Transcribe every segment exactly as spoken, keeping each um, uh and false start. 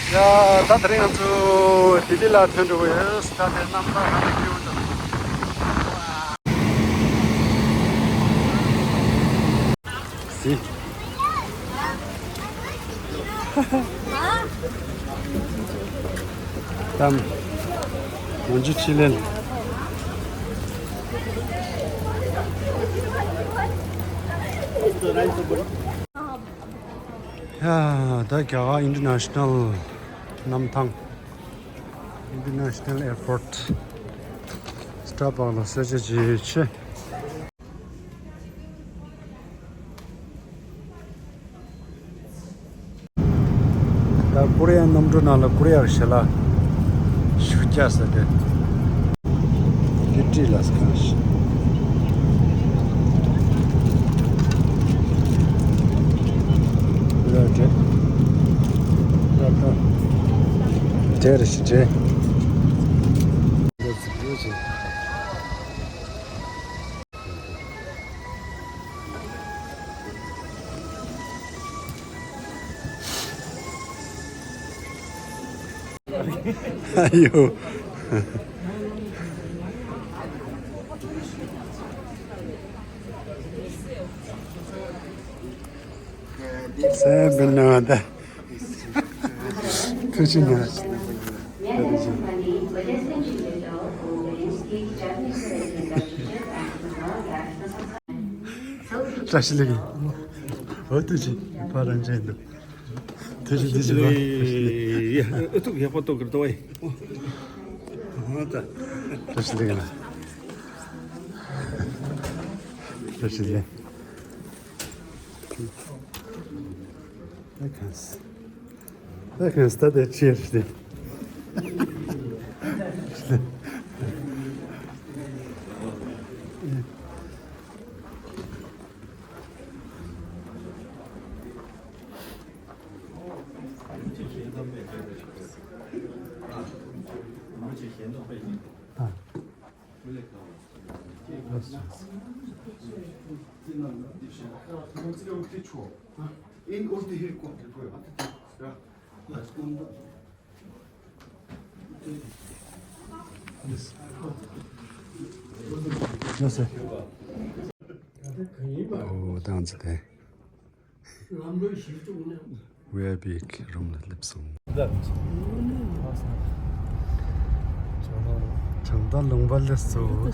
ཡ། ད་དེ་རིང་ང་ཚོ་ལྡི་ལི་ལ་ཐོན་འགྲོ་གི་ཡོད། ད་དེ་གནམ་ཐང་ག་འདྲ་སྐྱིད་པོ་འདུག་ཟི། ཏམ། མོན་ཇུ་ཆི་ལེན། ཡ། ད་རྒྱ་གར་ཨིན་ཊར་ནེ་ཤ་ནལ་གནམ་ཐང་། International Airport། སི་ཊར་བྷག་ལ་གསོལ་ཇ་བྱེད་ཆེ། ད་ཀོ་རི་ཡ་གནམ་གྲུ་ནང་ལ་ཀོ་རི་ཡ་གི་ཞལ་ལག་ཞིག་བརྒྱབ་ས་དེ། དེ་བྲིས་ལ་སི་ཁང་ཞིག་ཀོ་རི་ཡ་དེ། ད་ད། དེ་རེད་ཞིག་དེ། ཨ་ཡོ། སེམས་པའི་ནང་ད། ཐུགས་རྗེ་གནང་། བཀྲ་ཤིས་བདེ་ལེགས། འོ་ཐུགས་རྗེ་ཆེ། ཕ་རང་ཅན་འདུག་ཐུགས་རྗེ་ཐུགས་རྗེ་ཆེ། ཨ་ཐུག་ཡག་པོ་ཏོག་གི་ཏོ་ཨེ། བཀྲ་ཤིས་བདེ་ལེགས། བཀྲ་ཤིས་བདེ་ལེགས། ད་གང་སི། ད་གང་སི་ད་དེ་ཆེར་སྟེ། ཨོ་ཏང་ཙི་ཏེ། ཝི་ཨའི་པི་གི་རུམ་ལ་སླེབས་སོང་། བྱང་ཐང་ལུང་པ་སླེབས་སོང་།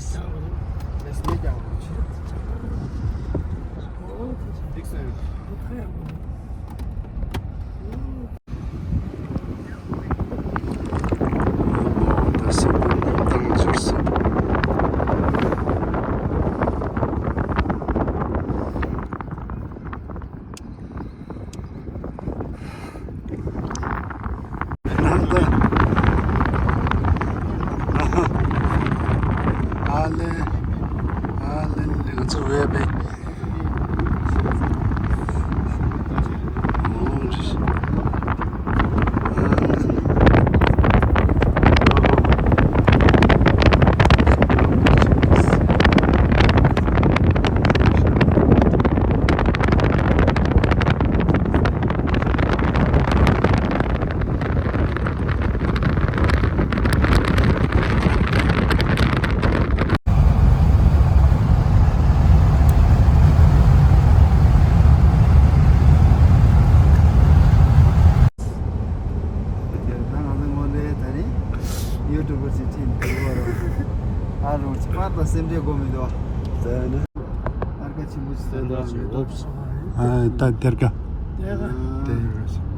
ཨ་ལེ། ཨ་ལེ་ལེ། ང་ཚོ་ཝེ་བེ། ད་ང་ཚོ་དངོས་གནས་ད་ནི་ཡུ་ཊུབ་པར་ཅིག་ཁྲིད་འདུག་བ་རོ། ཨ་རོ་ཅིག་པར་དང་སེམས་ཁྲལ་དགོས་མི་འདུག་ད་ནི་སྣར་ཁ་ཆེན་པོ་ཞིག་བཟོས་འདུག་ཨ་ད་དེར་ཀ་དེར་ཀ་དེར་ཀ་ཤི།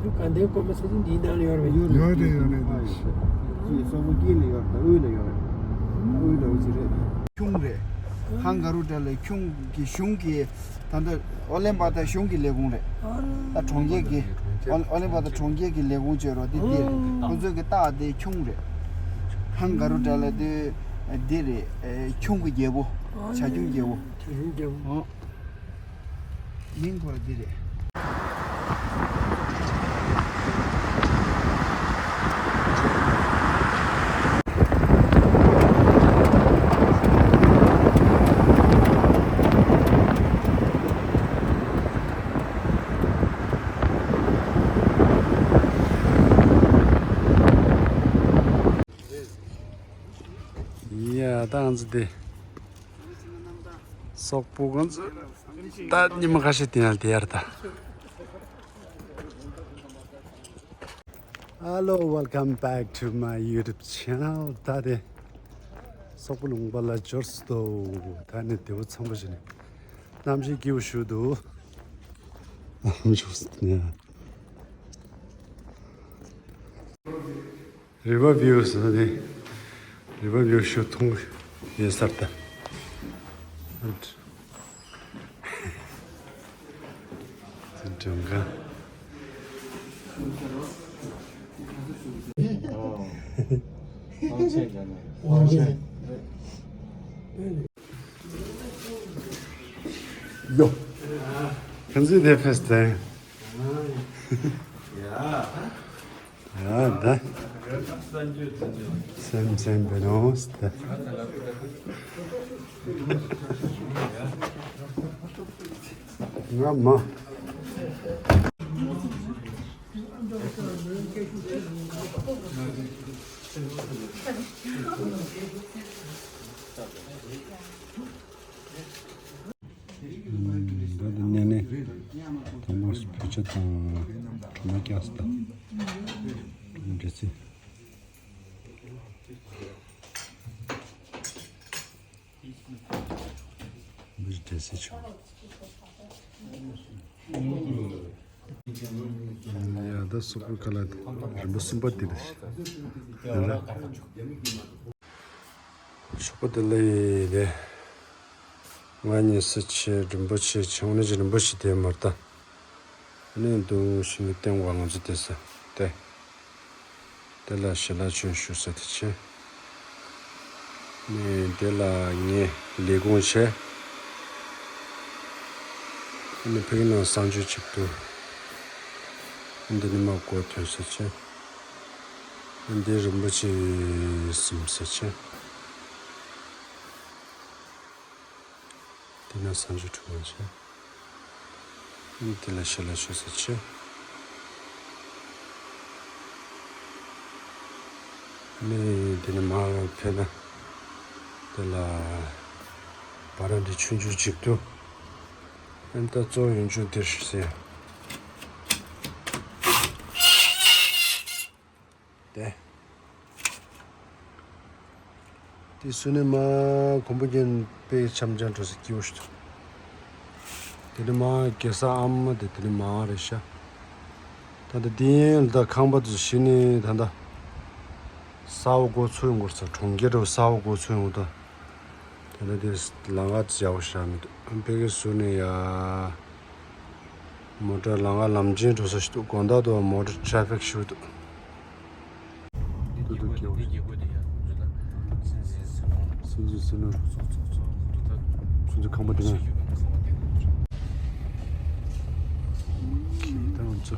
དེ་ག་འདྲའི་སྐོར་མ་ཚོ་འདིའི་ནང་ལ་ཡོད་རེད། ཡོད་རེད། ཡོད་རེད། ཡོད་རེད། ཡོད་རེད། ཀྱི་སོག་པོ་དཀྱིལ་ལ་ཡོད་རེད། དབུས་ལ་ཡོད་རེད། དབུས་ལ་ཡོད་ཅིག་རེད། ཁྱུང་རེད། ཧང་ག་རུ་ཏྲ་ལ་ཁྱུང་གི་གཞུང་གི་ད་ལྟ་ཨོ་ལན་པ་ད་གཞུང་གི་ལས་ཁུངས་རེད། ད་གྲོང་ཁྱེར་གྱི་ཨོ་ཨོ་ལན་པ་ད་གྲོང་ཁྱེར་གྱི་ལས་ཁུངས་བྱས་རོགས་དེ་འདི་རེད། ཁོང་ཚོས་གི་རྟགས་དེ་ཁྱུང་རེད། ཧང་ག་རུ་ཏྲ་ལ་དེ་འདི་རེད། ཁྱུང་གི་རྒྱལ་པོ། བྱ་ཁྱུང་རྒྱལ་པོ། བྱ་ཁྱུང་རྒྱལ་པོ། ཨོ། མིང་ཁོ་ར་འདི་རེད། ད་ང་ཚོ་དེ་སོག་པོ་ང་ཚོ་ད་ཉི་མ་ཁ་ཤས་དེ་ཡང་དེ་ཡར་ད། Hello, welcome back to my YouTube channel. ད་དེ་སོག་པོ་ལུང་པ་ལ་འབྱོར་སོང་། ད་ནི་དེ་བོ་ཚང་པོ་ཞིག་ནས་གནམ་གཤིས་སྐྱིད་པོ་ཞིག་འདུག་གནམ་གཤིས་ནས། River view ཟེར་ནི། River view ཞུ་ཐུང་ཡོད་སར་ད། སྒྲུང་ག་ཡོ། ཁན་ཟི་དེ་ཕེས་ཏེ། ཡ། ཡ་ད། སེམས་སེམས་བེ་ནོ་སྟེ། ང་མ། ད་དེ་ནས་ནས་དེ་མོ་བོད་ཆས་དང་མ་སྐྱག་སི་དང་འདྲ་ཚེ། འདི་འདྲ་ཚེ་ཆོག་ཡ་ད་སོག་པོ་ཁ་ལ་རིམ་པ་གསུམ་པ་འདི་རེད། ཞོགས་པ་དེ་ལ་ཡིན་ཏེ། ང་གཉིས་སུ་ཆེ་རིན་པོ་ཆེ་ཆུང་ནི་ཅི་རིན་པོ་ཆེ་དེ་མར་ལྟ། ཨ་ནི་འདུག་ཤིང་གི་སྟེང་བ་ང་ཚོ་དེ་ས་དེ། དེ་ལ་ཞལ་ལག་མཆོད་ཞུ་ས་དེ་ཆེ། ནི་དེ་ལ་ངས་ལས་ཁུངས་བྱས། ཨ་ནི་ཕ་གི་ནང་གསང་སྤྱོད་ཅིག་ཏུ། འདི་ནི་མ་གོ་ཐོན་ས་ཆེ། འདི་རིན་པོ་ཆེ་གསུམ་ཟེར་ཆེ། དེ་ན་སང་ཞོགས་ཁྲུས་མ་བྱས། དེ་ལ་ཞལ་ལག་མཆོད་ས་ཆེ། ནི་དེ་ནི་མ་ཕེ་ན། དེ་ལ་བ་ར་འདི་ཆུང་ཆུང་ཅིག་ཏུ། ཨན་ད་གཙོ་ཡོན་ཆུང་དེར་ཞུ་ཟེར། དེ། དེ་སུ་ནི་མ་གོམ་པ་རྒྱན་པའི་འཆམ་འཆམ་འགྲོ་ས་སྐྱིད་པོ་ཞིག་འདུག་དེ་ནི་མ་གེ་ས་ཨ་མ་དེ་དེ་ནི་མ་རེད་ཤག་ད་ལྟ་དེ་ཡན་ལ་ད་ཁང་པ་དུ་ཞི་ནི་ད་ལྟ་ས་འོག་སྒོ་ཚུགས་ཡོང་གོ་ས་གྲོང་ཁྱེར་འགྲོ་ས་འོག་སྒོ་ཚུགས་ཡོང་གོ་ད། དེ་ལ་དེ་ལམ་ཁ་ཡག་པོ་ཞིག་མི་འདུག་ཨ་ཕ་གི་ཟུར་ནས་ཡ། མོ་ཊ་ལམ་ཁ་ལམ་ཆེན་འགྲོ་ས་ཞིག་འདུག་དགོང་དག་ཏུ་མོ་ཊ་ཊ་ཕིག་ཞིག་འདུག་ཏུ་ཏུ་ཀེའོ། སུན་ཟུ་སུན་ནུ། སུན་ཟུ་ཁང་པ་དེ་ན། ད་ང་ཚོ།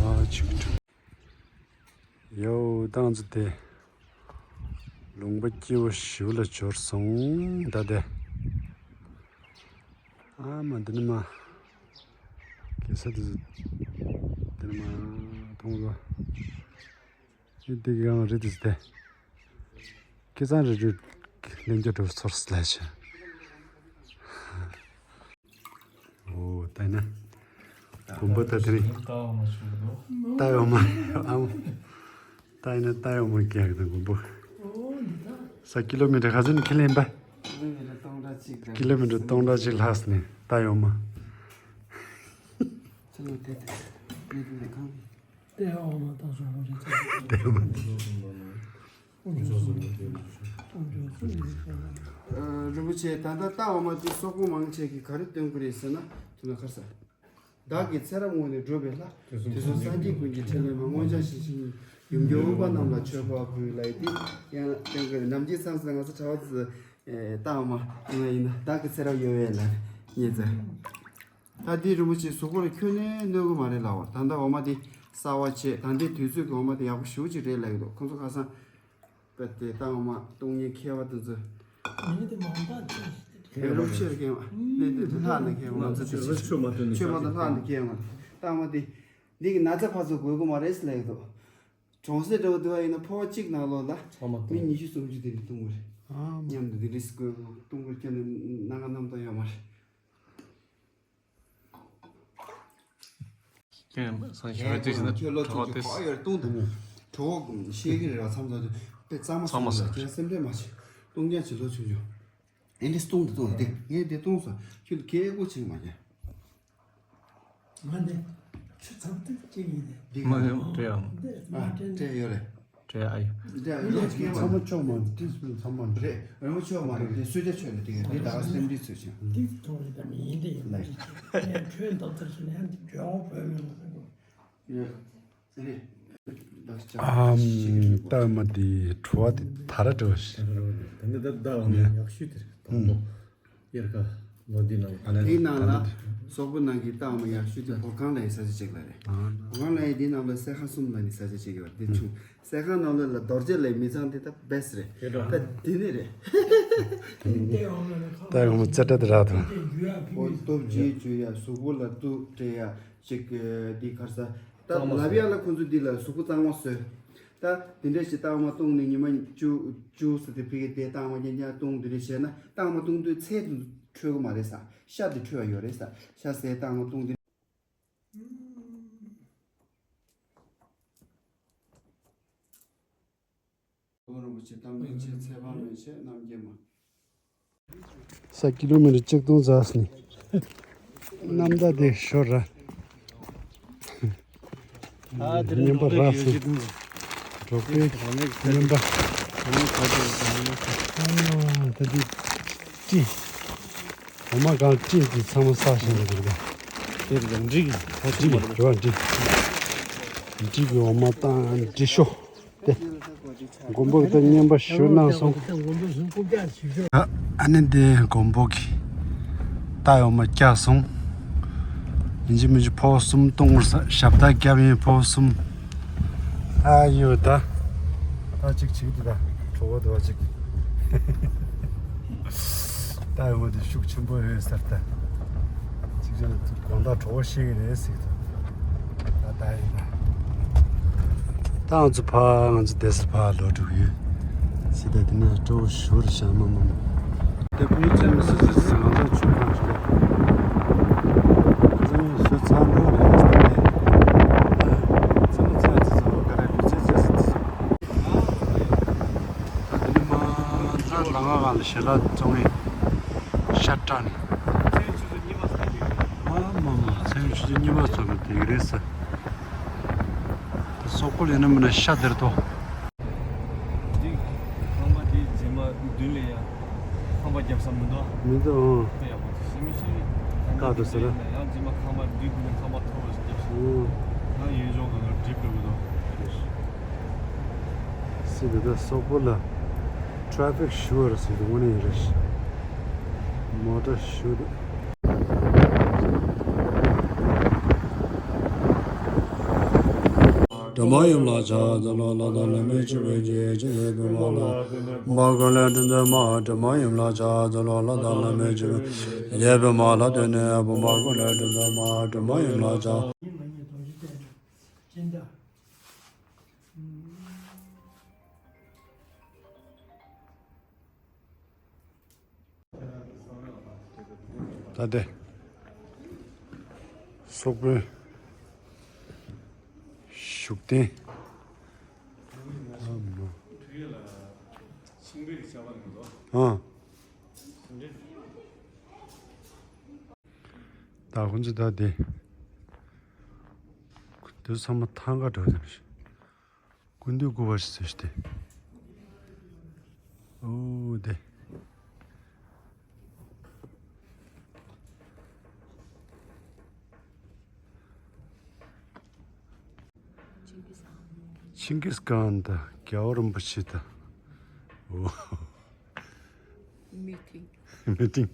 ཡ་ཆིག་ཡོ། ཏང་ཙི་དེ། ལུང་པ་སྐྱིད་པོ་ཞིག་ལ་འབྱོར་སོང་ད་དེ། ཨ་མ་འདི་ནི་མ། གེ་ས་དེ་ཚོ། འདི་ནི་མ། མཐོང་རོ། ཨེ་འདི་གང་རེད་དེ་ཚོ་དེ། ཁེ་སང་རེ་རེ་ལེན་རྒྱུ་འགྲོ་ཚོར་སླ་ཆེ། ཨོ་ད་ན། དགོན་པ་ད་དེ་རིང་། ད་ཡོང་མ་ཨམ། ད་ཡིན་ན་ད་ཡོང་མ་རྒྱག་དང་དགོན་པ། ས་ཀི་ལོ་མི་ཊར་ག་ཚོད་ནས་ཁས་ལེན་པ། ཀི་ལོ་མི་ཊར་སྟོང་ཕྲག་གཅིག་ལྷག་ནས་ད་ཡོང་མ། ད་ཡོང་མ། རིན་པོ་ཆེ་ད་ལྟ་རྟ་འོ་མ་དེ་སོག་པོ་མང་ཆེ་གིས་ག་རེ་སྟོན་གི་རེད་ཟེར་ན་དུ་ན་ཁར་ས། བདག་གིས་ཚེ་རབས་སྔོན་ནས་བསྒྲུབས་པའི་ལྷ། དུས་གསུམ་སངས་རྒྱས་ཀུན་གྱི་ཕྲིན་ལས་མ། མངོན་བྱང་ཞི་ཞིང་ཡུམ་གྱི་དབུལ་བ་རྣམས་ལ་མཆོད་པ་ཕུལ་ལ་ཡི་ཏི་ཡང་སྟོན་གི་རེད། ནམ་རྒྱུན་མཚམས་སུ་ང་ཚོ་གྲྭ་བ་ཚོས་རྟ་འོ་མ་ང་ཡིན་ན་བདག་གི་ཚེ་རབས་ཡོད་བས་ལ་ཉེ་ཚེ། ད་འདི་རིན་པོ་ཆེ་གཟུགས་པོ་ལ་ཁྱོན་ནས་གནོད་གི་མ་རེད་ལ། འོ་ད་ལྟ་འོ་མ་དེ་གསར་བ་བྱས། ད་ལྟའི་དུས་ཚོད་ཀྱི་འོ་མ་དེ་ཡག་པོ་ཞེ་པོ་ཅིག་རེད་ལབ་ཀྱི་འདུག་ཁོང་ཚོ་ཁ་སང་པད་དེ་རྟ་འོ་མ་གཏོང་མཁན་མཁས་པ་དེ་ཚོས། ཉིན་དེ་མ་འོངས་པ་ཅི་ཞིག་དེ་རིན་པོ་ཆེ་ལ་མཁས་པ་ནས་དེ་ལྷག་ནས་མཁས་པ་ང་ཚོ་དེ་ཆོས་མ་ཐོན་ནས་ཆོས་མ་ཐོན་ལྷག་ནས་མཁས་པ། རྟ་འོ་མ་དེ་འདི་གི་ན་ཚ་ཕར་ཚུར་འགོས་གི་མ་རེད་ལབ་ཀྱི་འདུག་གྲོང་གསེབ་འདྲ་བོ་འདུག་པ་ཡིན་ན་ཕོ་བ་གཅིག་ནང་ལོགས་ལ་ཚང་མ་མི་གཏོང་ཉི་ཤུ་སུམ་ཅུ་དེ་འདྲ་གཏོང་གི་རེད། ཨ་མ། མཉམ་དུ་དེ་འདྲ་སི་ཀོལ་གཏོང་དགོས་ཁྱོན་ནས་སྣ་ཁ་རྣམ་དག་ཡོད་མ་རེད། ཁྱོད་སང་ཞོགས་ཁྱོད་ལོ་ཆུང་ཆུང་གྲོགས་ཡོད་གཏོང་དུ་གྲོགས་ཤེས་ཀྱི་རེད་བ། མཚམས་མཚམས་དུ་དཔེ་གཙང་མ་སོང་ལ་ཁྱོད་སེམས་ཁྲལ་མ་བྱེད། གཏོང་རྐྱང་བྱེད་ལོ་ཆུང་ཆུང་། ཨེ་འདྲས་གཏོང་དུ་གཏོང་དེ་ངས་དེ་གཏོང་སོང་ཁྱོད་སྐད་གོ་ཆེན་མ་རྒྱག་ང་འདི་ཆུ་ཚབ་ཏུ་ཅིག་ཡིན་ཏེ། འདི་མ་ཡོང་དྲེ་ཡང་། འདི་མ་དྲན་དྲེ་ཡོད་རེད། དྲེ་ཨ་ཡོད། འདི་ཡང་ལོ་ཆེན་མ་ཚང་མ་ཆོག་མ་འདི་ཚང་མ་རེད། རང་ཆོག་མ་རེད། དེ་སུས་ཀྱང་ཆོག་ནི་དེ་ག་འདི་ད་སེམས་འདི་ཚོས་ཆོག་འདི་ཐོག་རེད་དམ་ཡིན་ཏེ་ཡིན། ཁྱོད་འདོག་ཚར་ཞིག་ནས་འདི་འཇོག་བོད་མི་ལ་ཨམ། ལྟ་མ་དེ་བྲོ་བ་དེ་ད་ར་བྲོ་ཞིག་ད་ནི་ད་ལྟ་བ་ནི་ཡག་ཤོས་དེ་རེད། དང་པོ་དབྱར་ཁ་ལོ་འདི་ནང་དེའི་ནང་ལ་སོག་པོ་ནང་གི་ལྟ་བ་ཡག་ཤོས་དེ་བོ་ཁང་ལ་ཡི་ས་ཆ་གཅིག་ལ་རེད། བོ་ཁང་ལ་ཡི་དེའི་ནང་ལ་སེ་ཁ་གསུམ་ལ་ནི་ས་ཆ་གཅིག་ཡོད་རེད། དེ་ཆུང་སེ་ཁ་ནང་ལ་ལ་རྡོ་རྗེ་ལ་མི་ཚང་དེ་ད་བེས་རེད། ད་དེ་ནི་རེད། ད་ཡོང་ཙེ་ཏྲ་དེ་རག་དང་། ཨོ་སྟོབས་རྒྱས་བཅོས་ཡ་གཟུགས་པོ་ལ་སྡུག་སྤྲད་ཡ། ཅིག་འདི་གར་ས། ད་ལབ་ཡ་ལ་ཁོང་ཚོ་འདི་ལ་གཟུགས་པོ་གཙང་མ་བཟོས། ད་འདི་འདྲ་ཞིག་གཏའ་མ་བཏུང་ནས་ཉི་མ་བཅུ་བཅུ་ཙམ་དེ་ཕ་གི་དེ་གཏའ་མ་རྐྱང་རྐྱང་བཏུང་འདི་འདྲ་བྱས་ན་གཏའ་མ་བཏུང་དུས་ཚད་དུ་འཕྲོད་གི་མ་རེད་ས། ཤ་དེ་འཕྲོད་ཡ་ཡོད་རེད་ས། ཤ་ཟས་གཏའ་མ་བཏུང་དེ། རིན་པོ་ཆེ་གཏམ་སྙིང་རྗེ་ཚེ་དཔག་མེད་ཆེ་རྣམ་རྒྱལ་མ། ས་ཀི་ལོ་མི་ཊར་གཅིག་སྟོང་ཟགས་ནས་གནམ་ཟླ་དེ་ཤོར་ར། ཉན་པ་རག་སོང་། འབྲོག་པའི་ཉན་པ། ཨ་ད་དེ་ཀྲི། འོ་མ་གང་ཀྲི་དེ་ཚང་མ་ཟགས་བཞིན་པ་རེད། དེ་རེད་འགྲིག་གི་ད་ཀྲི་གི་རེད་བ་འགྲིག་འགྲིག་གི་འོ་མ་བཏང་འགྲིག་ཤོ། ཏེ། མགོན་པོ་གི་ད་བསྙེན་པ་ཞུ་གནང་སོང་། ཨ་ནི་འདི་མགོན་པོ་གི་རྟ་ཡོང་མ་བཀྱག་སོང་། ཡིན་གཅིག་མིན་གཅིག་ཕོ་གསུམ་གཏོང་བར་ས་ཞབས་ཏ་བརྒྱབ་ཡིན་ཕོ་གསུམ། ཨ་ཡོད་ད། ད་ཅིག་ཅིག་འདི་ད་གྲོགས་པོ་འདི་བ་ཅིག་ད་ཡོང་བ་དེ་ཤུགས་ཆེན་པོ་ཡོད་ཟེར་ད། ཅིག་ཅིག་དགོང་དག་གྲོགས་པོ་ཤེས་ཀྱི་རེད་ཟེར་ད། ད་ད་ཡིན་ད། ད་ང་ཚོ་ཕ་ང་ཚོ་དེ་སི་ཕ་ལོ་དྲུག་ཡོད། ཟེར་ད་དེ་ནས་སྤྲོ་བོ་ཞུ་རུ་བཞག་མ་མ་མ། དེ་ཕུ་ནུ་ཙེ་མི་སི་སི་སི་ང་ཚོ་ཆུ་ཁང་ཞིག་རེད། ང་ཚོ་ནི་སུ་ཚང་འགྲོ་རེད་ཟེར་ད། ཙེ་མི་ཙེ་ཙེ་ཙེ་ལོ་ག་རེ་དུས་ཚེ་ཙེ་སི་ཙེ་སི། ད་དེ་ནི་མ་ཚ་ལ་ང་གང་ལ་ཞེ་ལ་བཙོང་ངེ་ཤ་སྐྲག་ནས། མ་མ་མ་ཚེ་རིང་ཆུ་ཚོད་གཉིས་པ་ཚོ་གི་དེ་གི་རེད་ས། ད་སོག་པོ་ལ་ཡིན་ན་མིན་ན་ཤ་དེར་ཐོག་འདི་ཁང་པ་འདི་རྗེས་མ་མདུན་ལ་ཡང་ཁང་པ་བརྒྱབ་ས་མི་འདུག་མི་འདུག་ཨང་། ཡག་པོ་ཞེ་མི་ཤེས། ཀ་འདུག་ཟེར་ན། ཡང་རྗེས་མ་ཁང་པ་འདི་དེ་ནས་ཁང་པ་མཐོ་བ་ཞིག་བརྒྱབ་ཤག་ཨང་། ཡང་ཡུལ་ལྗོངས་སྒང་ལ་འགྲིབ་འགྲོ་གི་འདུག་སྲིད་པའི་ད་སོག་པོ་ལ་ཊེ་ཕིག་ཞུ་བར་ཟེར་དུས་དངོས་གནས་ཡིན་རེད། མོ་ཊ་ཞུ་འདུག་སྒྲོལ་མ་ཡུམ་ལ་ཕྱག་འཚལ་ལོ། ལྷ་དང་ལྷ་མོས་མཆོད་པའི་རྗེས་ཅན་ཡོད་པའི་མ་ལ། བུམ་པ་ཀུན་ལས་སྒྲོལ་མཛད་མ། སྒྲོལ་མ་ཡུམ་ལ་ཕྱག་འཚལ་ལོ། ལྷ་དང་ལྷ་མོས་མཆོད་པའི་ཡོད་པའི་མ་ལ་དོན་ནི་བུམ་པ་ཀུན་ལས་སྒྲོལ་མཛད་མ། སྒྲོལ་མ་ཡུམ་ལ་ཕྱག་ད་ལྟ་སོག་པོའི་བཞུགས་གདན། ཨ་མ། ཨ། ད་ཁོང་ཚོ་ད་དེ། དེ་ཚང་མ་ཐང་ག་འགྲོ་དེ་རེད། སྐུ་མདུན་སྐུ་པར་ཞིག་བཟོས་ཏེ། ཨོ་དེ། ཆིང་གིས་ཁཱན་དང་རྒྱལ་བ་རིན་པོ་ཆེ་དང་། ཨོ། མི་ཏིང་། མི་ཏིང་།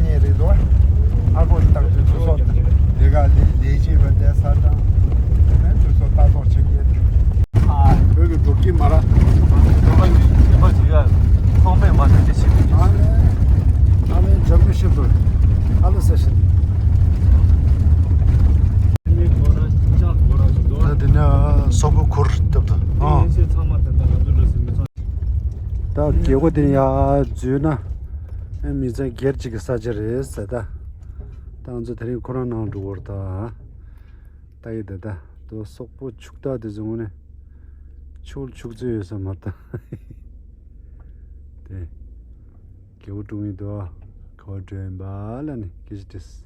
ཉེ་རེད་དོ། ཨ་ཁོ་ཞིག་བཏང་དུས་ཚོད་སོགས་དང་། དེ་ག་ལས་ལས་བྱེད་པ་བསྡད་ས་དང་། དེ་ནས་དུས་ཚོད་ལྟ་རྟོག་བྱེད་མཁན་དང་། ཨ་བོད་ཀྱི་འབྲོག་ཁྱི་མ་ར། འབྲོག་པ་ཡིན་ཡིན་པ་ཞིག་ཡ། སོག་པོ་ཁུར་སྟབས་དང་། ཨ། ད་རྒྱལ་སྒོ་དེ་ཡར་འཛུལ་ན་ཨེ་མི་ཚང་སྒེར་གཅིག་གི་ས་ཆ་རེད་ཟེར། ད་ད་ང་ཚོ་དེ་རིང་ཁོ་རང་ནང་འགྲོ་བར་ད། ད་ཡི་ད་ད་དོ་སོག་པོ་ཕྱུག་བདག་དེ་ཚོ་ངོ་ནས་ཕྱུག་ཕྱུག་ཚོད་ཡོད་ས་མ་ད། དེ། རྒྱལ་པོ་ཀྲུང་ཡིན་དོ། ཁ་བ་བྲོས་ཡིན་པ་ལ་ནི་སྐད་ཆ་དྲིས།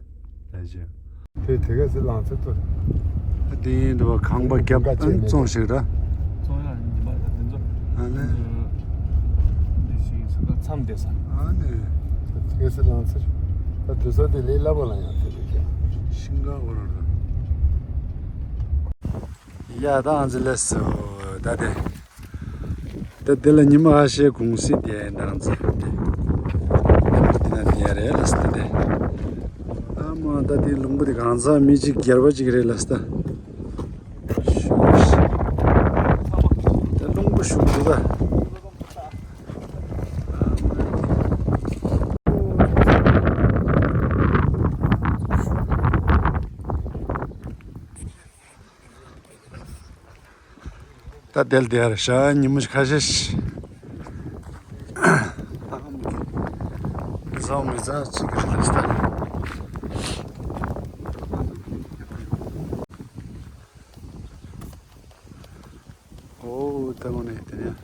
ལ་ཞེས། དེ་དེ་ག་སི་ལང་ཚེ་ཏོ། དེ་ཡིན་དུ་བ་ཁང་པ་རྒྱབ་ཨན་བཙོང་ཞིག་ར། བཙོང་ཡ་ཉི་མ་ཡ་དེ་ཚོ། ཨ་ནི། འདི་ཞིག་ས་ད་མཚམས་བསྡད་ས། ཨ་ནི། དེ་ག་སི་ལང་ཚེ། ད་དུ་ས་དེ་ལས་སླ་པོ་ལ་ཡང་དེ་དེ་ཀྱང་། ཤིང་ག་འོ་ར་ར། ཡ་ད་ཨང་ཙི་ལེ་སོ་ད་དེ། ད་དེ་ལ་ཉི་མ་ཧ་ཤེ་གུང་སི་དེ་འདང་ཙི་དེ། དེ་ན་དེ་ཡ་རེད་ལ་སྟ་དེ། ཨ་མ་ད་དེ་ལུང་པ་དེ་གང་ཚ་མི་གཅིག་རྒྱལ་བ་གཅིག་རེད་ལ་སྟ། ད་ལུང་པ་ཞུགས་འདུག་ག་ད་དེལ་དེ་ཡར་ཤ་ཉི་མ་ཁ་ཤས་ཤིག་མི་ཚང་མི་ཚང་གཅིག་གི་རེད་ད། ཨོ་ད་མོ་ནས་དེ་ནས་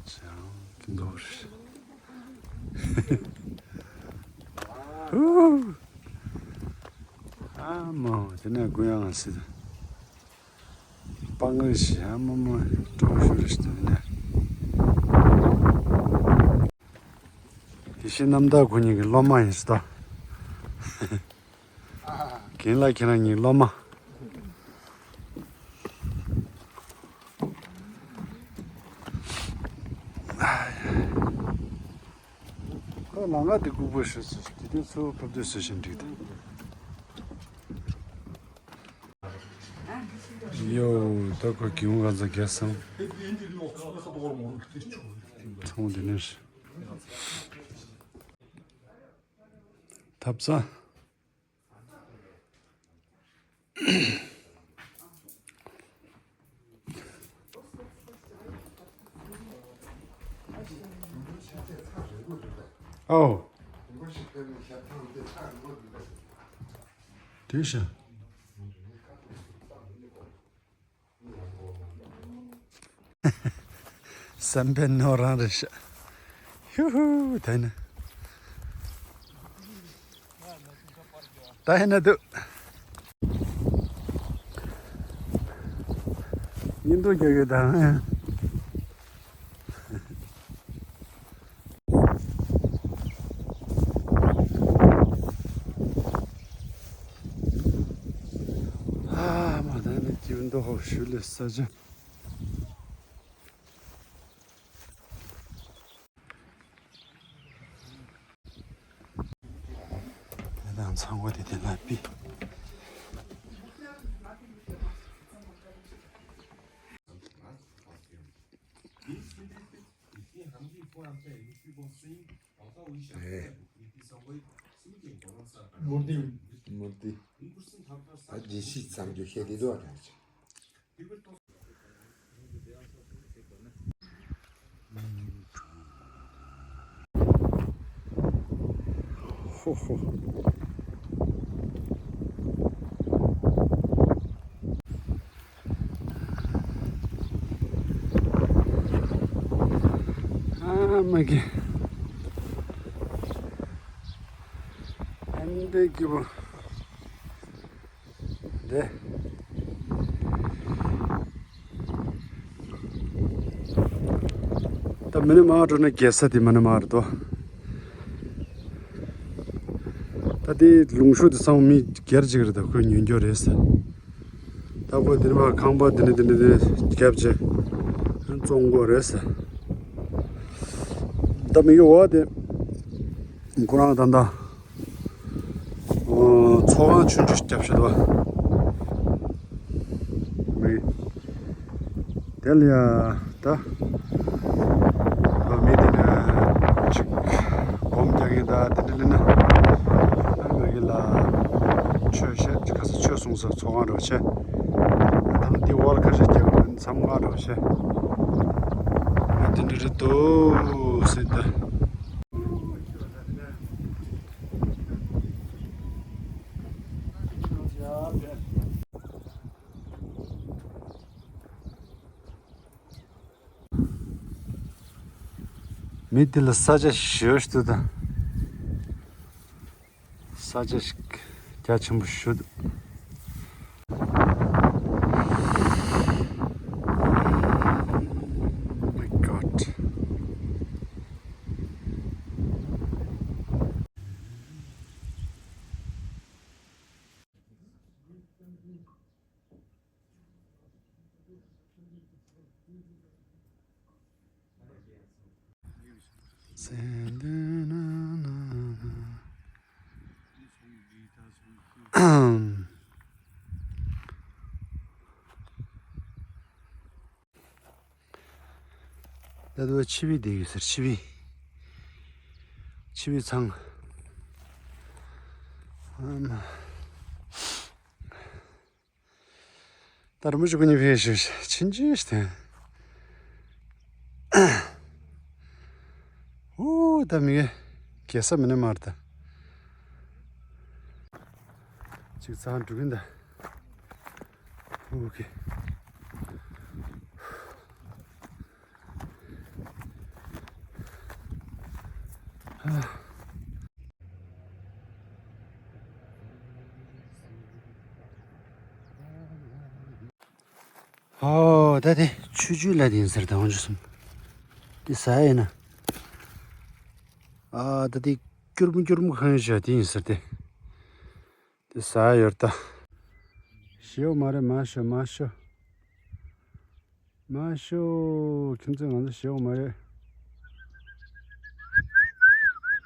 ཅང་དེ་འདོར། ཨ་མ་དེ་ནས་དགུན་ཡང་སྲིད། སྤང་རི་ཞིག་ཨ་མ་མ་སྤྲང་ཞུ་རི་ཞིག་དེ་ནས། དེ་བཞིན་རྣམ་དག་ཁོ་གཉིས་ཀྱི་སློབ་མ་ཡིན་སྟ། རྒན་ལགས་ཁྱེད་རང་གཉིས་སློབ་མ། ཁོ་ལང་ཀ་དེ་ལྐུགས་པ་ཞུ་ཚུལ་དེ་དུས་ཚོ་ཕབ་དུས་སུ་ཞིག་འགྲིག་ད། ཡོ། ད་ཁོ་གིའུ་ག་ཚ་རྒྱ་སམ། ཚང་དེ་ནས་ཐབ་ཚང་། ཨོ། དུས་ཤ། བསམ་པའི་ནོར་རང་རེད་ཤག་ཧུ་ཧུ་ད་ནི། ད་ཧེ་ན་དུ། ཉིན་དུ་རྒྱག་གི་དང་། ཨ་མ་ད་ནི་སྐྱིད་མདོག་ཧོ་ཞུ་ལེ་ས་ཆ། དེ་དང་ཚང་པ་དེ་དེ་ལ་པི། མུར་ཏི། མུར་ཏི། ཨ་ཇི་སི་ཙམ་རྒྱུ་ཤེས་དེ་དོ་ཨ་ཀྱང་ཅི། ཧོ་ཧོ། ཨ་མ་གི། ཨན་དེ་གི་བ། དེ། ད་མི་ནི་མང་འགྲོ་ན་རྒྱལ་ས་དེ་མི་ནི་མང་རེད་དོ། ད་དེ་ལུང་ཤོ་དེ་ཚང་མི་སྒེར་གཅིག་རེད། ད་ཁོས་ཉོས་རྒྱུ་རེད་ཟེར། ད་ཁོས་དེ་ནི་མ་ཁང་པ་དེ་ནི་དེ་ནི་དེ་རྒྱབ་ཅེ་བཙོང་དགོས་རེད་ཟེར། ད་མི་གི་འོ་དེ་ཁོ་རང་ད་ད། ཚོགས་ཁང་ཆུང་ཆུང་ཞིག་བརྒྱབ་ཤག་འདུག་བ། མི། དེ་ལ་ཡ་ད། ཨ་མི་དེ་ནས་ཅིག་སྒོམ་རྒྱག་གིན་ད་དེ་འདྲ་ལེ་ན། ཨ་མི་གི་ལ་ཆོས་བཤད་ཅིག་ག་ས་ཆོས་གསུང་ས་ཚོགས་ཁང་རོ་ཆེ། ད་ནི་ འདི་བར་ཁ་ཤས་རྒྱག་དགོས། མཚམས་ང་འགྲོ་ཤེས། ང་དེ་འདྲ་རེད་འདུག་ཟེར་ད། མི་འདི་ལ་ས་ཆ་ཞེ་པོ་ཞིག་འདུག་ད། ས་ཆ་ཞིག་རྒྱ་ཆེན་པོ་ཞིག་འདུག My God. ད་དུ་ཆི་བི་དེ་ཡོད་ཟེར། ཆི་བི། ཆི་བི་ཚང་། ཨམ། ད་རི་མོ་ཅིག་ཀུན་ནས་ཕེབས་ཤིག་ཕྱིན་ཅི་སྟེ། ཨོ་ད་མི་གེ་གེ་ས་མི་ནས་མར་ད། ཅིག་ཚང་འགྲོ་གིན་ད། ཨོ་ཁེ། ཨོ་ད་དེ་ཆུ་ཆུ་ལ་དེ་ཡིན་ཟེར། ད་འོང་ཆུ་སོང་། དེ་ཟ་ཡིན་ན། ཨ་ད་དེ་སྐྱུར་མོ་སྐྱུར་མོ་གང་ཡོད་ཤག་དེ་ཡིན་ཟེར་ཏེ། དེ་ཟ་ཡོད་ད། ཞེའོ་མ་རེད། མ་ཤོ་མ་ཤོ། མ་ཤོ། ཁྱིམ་ཚང་ང་ཚོ་ཞེའོ་མ་རེད།